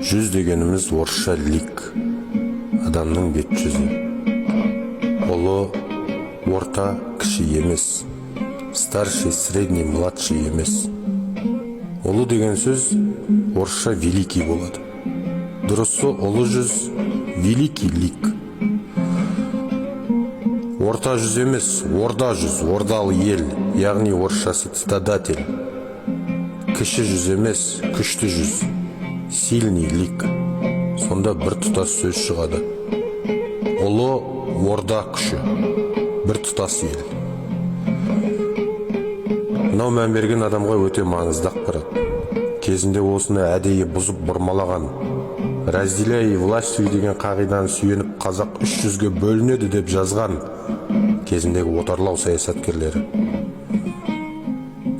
Жүз дегеніміз орысша лик, адамның бет жүзі. Ұлы, орта, кіші емес, старший, средний, младший емес. Ұлы деген сөз орысша великий болады. Дұрысы, ұлы жүз, великий лик. Орта жүз емес, орда жүз, ордалы ел, яғни орысшасы цитадель. Кіші жүз емес, күшті жүз, сильный лик. Сонда бір тұтас сөз шығады: ұлы орда күші, бір тұтас ел. Мынау мән берген адамға өте маңызды ақпарат. Кезінде осыны әдейі бұзып, бұрмалаған, «разделяй и властвуй» деген қағиданы сүйеніп, қазақ 300-ге бөлінеді деп жазған кезіндегі отарлау саясаткерлері.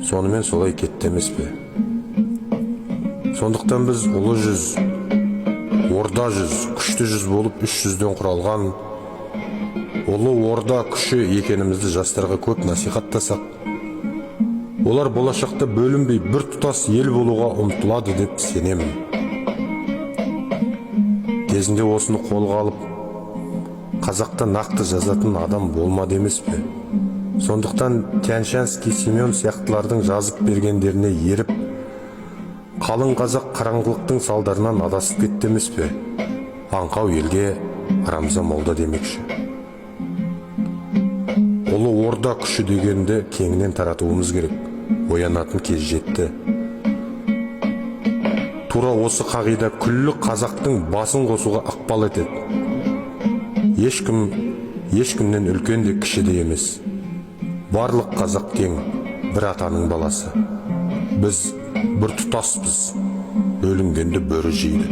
Сонымен солай кетті емес пе? Сондықтан біз ұлы жүз, орда жүз, күшті жүз болып, 300-ден құралған ұлы орда күші екенімізді жастарға көп насихаттасақ, олар болашақта бөлінбей, бір тұтас ел болуға ұмтылады деп сенемін. Кезінде осыны қолға алып, қазақта нақты жазатын адам болмады емес пе? Сондықтан Тян-Шанский Семен сияқтылардың жазып бергендеріне еріп, қалың қазақ қараңғылықтың салдарынан адасып кетті емес пе? Аңқау елге арамза молда демекші, ұлы орда күші дегенді кеңінен таратуымыз керек. Оянатын кез жетті. Тура осы қағида күллі қазақтың басын қосуға ықпал етеді. Ешкім ешкімнен үлкен де, кіші де емес. Барлық қазақ тең, бір атаның баласы. Біз бір тұтаспыз. Бөлінгенді бөрі жейді.